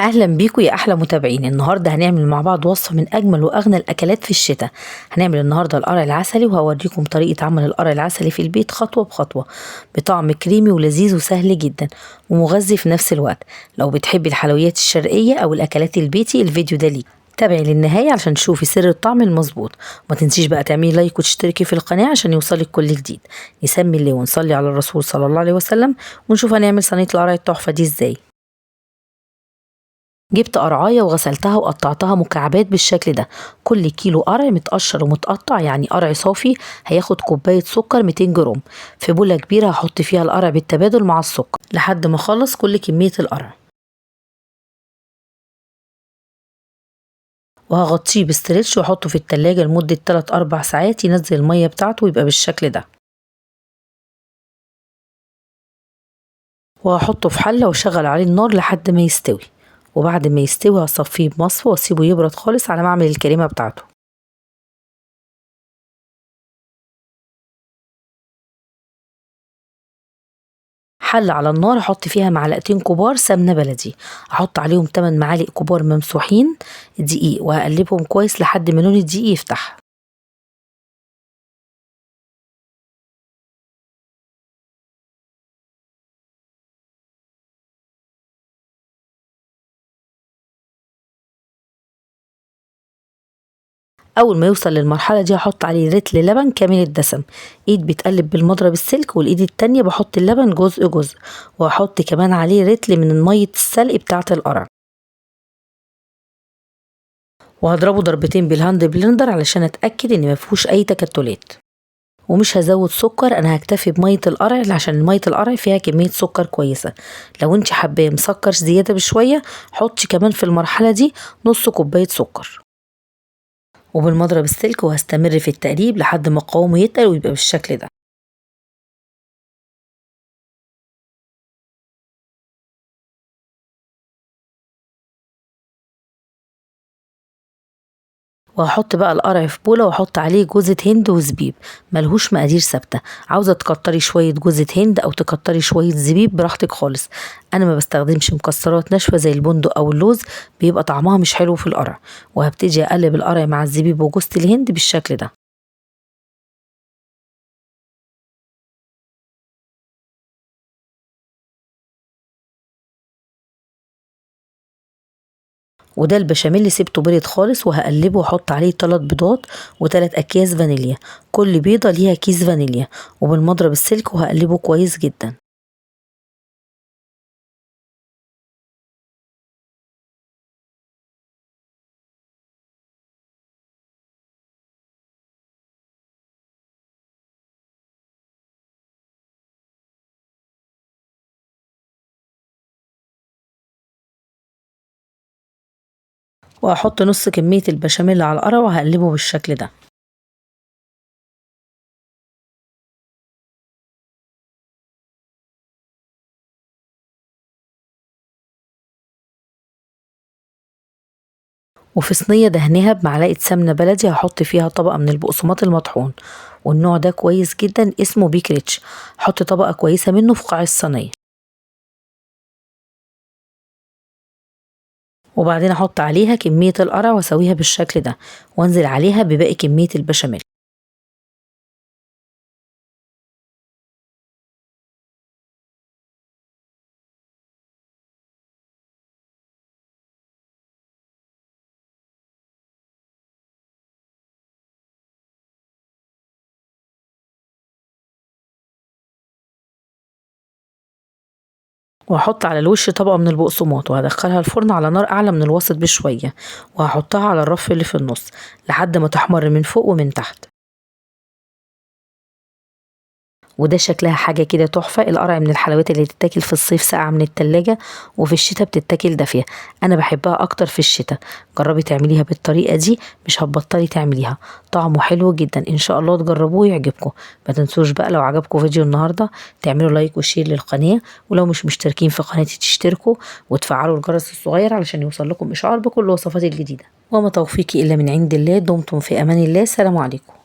اهلا بيكم يا احلى متابعين. النهارده هنعمل مع بعض وصفه من اجمل واغنى الاكلات في الشتاء. هنعمل النهارده القرع العسلي، وهوريكم طريقه عمل القرع العسلي في البيت خطوة بخطوة، بطعم كريمي ولذيذ وسهل جدا ومغذي في نفس الوقت. لو بتحبي الحلويات الشرقية او الاكلات البيتي الفيديو ده ليك، تابعي للنهاية عشان تشوفي سر الطعم المظبوط. وما تنسيش بقى تعملي لايك وتشتركي في القناة عشان يوصلك كل جديد. نسمي الله ونصلي على الرسول صلى الله عليه وسلم، ونشوف هنعمل صينية القرع التحفة دي ازاي. جبت قرعايه وغسلتها وقطعتها مكعبات بالشكل ده. كل كيلو قرع متقشر ومتقطع، يعني قرع صافي، هياخد كوباية سكر 200 جرام. في بوله كبيرة هحط فيها القرع بالتبادل مع السكر لحد ما اخلص كل كمية القرع، وهغطيه باسترتش واحطه في التلاجة لمدة 3-4 ساعات ينزل المية بتاعته ويبقى بالشكل ده. وهحطه في حله واشغل عليه النار لحد ما يستوي، وبعد ما يستوي هصفيه بمصفى واسيبه يبرد خالص على ما اعمل الكريمة بتاعته. حله على النار احط فيها معلقتين كبار سمنه بلدي، احط عليهم 8 معالق كبار ممسوحين دقيق، وهقلبهم كويس لحد ما لون الدقيق يفتح. اول ما يوصل للمرحلة دي هحط عليه رتل لبن كامل الدسم. ايد بتقلب بالمضرب السلك، والايد التانية بحط اللبن جزء جزء، وهحط كمان عليه رتل من مية السلق بتاعه القرع، وهضربه ضربتين بال hand blender علشان اتاكد ان مفيهوش اي تكتلات. ومش هزود سكر، انا هكتفي بميه القرع عشان مية القرع فيها كمية سكر كويسة. لو انت حباه مسكر زيادة بشوية حطي كمان في المرحلة دي نص كوباية سكر. وبالمضرب السلك وهستمر في التقليب لحد ما قوامه يتقل ويبقى بالشكل ده. وهحط بقى القرع في بوله واحط عليه جوزة هند وزبيب، ملهوش مقادير ثابتة، عاوزه تكتري شوية جوزة هند او تكتري شوية زبيب براحتك خالص. انا ما بستخدمش مكسرات ناشفة زي البندق او اللوز، بيبقى طعمها مش حلو في القرع. وهبتدي اقلب القرع مع الزبيب وجوزة الهند بالشكل ده. وده البشاميل اللي سيبته برد خالص، وهقلبه واحط عليه 3 بيضات و3 اكياس فانيليا، كل بيضة ليها كيس فانيليا، وبالمضرب السلك وهقلبه كويس جدا. وهحط نص كمية البشاميل على القرع وهقلبه بالشكل ده. وفي صينية دهنها بمعلقة سمنة بلدي هحط فيها طبقة من البقسماط المطحون، والنوع ده كويس جدا اسمه بيك ريتش، حط طبقة كويسة منه في قاع الصينية. وبعدين احط عليها كمية القرع واسويها بالشكل ده، وانزل عليها بباقي كمية البشاميل. وهحط على الوش طبقة من البقسماط، وهدخلها الفرن على نار اعلى من الوسط بشوية، وهحطها على الرف اللي في النص لحد ما تحمر من فوق ومن تحت. وده شكلها حاجة كده تحفة. القرع من الحلويات اللي تتاكل في الصيف ساقعة من التلاجة، وفي الشتاء بتتاكل دافية. انا بحبها اكتر في الشتاء. جربي تعمليها بالطريقة دي مش هتبطلي تعمليها، طعمه حلو جدا، ان شاء الله تجربوه ويعجبكم. ما تنسوش بقى لو عجبكم فيديو النهاردة تعملوا like و share للقناة، ولو مش مشتركين في قناتي تشتركوا وتفعلوا الجرس الصغير علشان يوصل لكم اشعار بكل وصفاتي الجديدة. وما توفيقي الا من عند الله. دمتم في امان الله. سلام عليكم.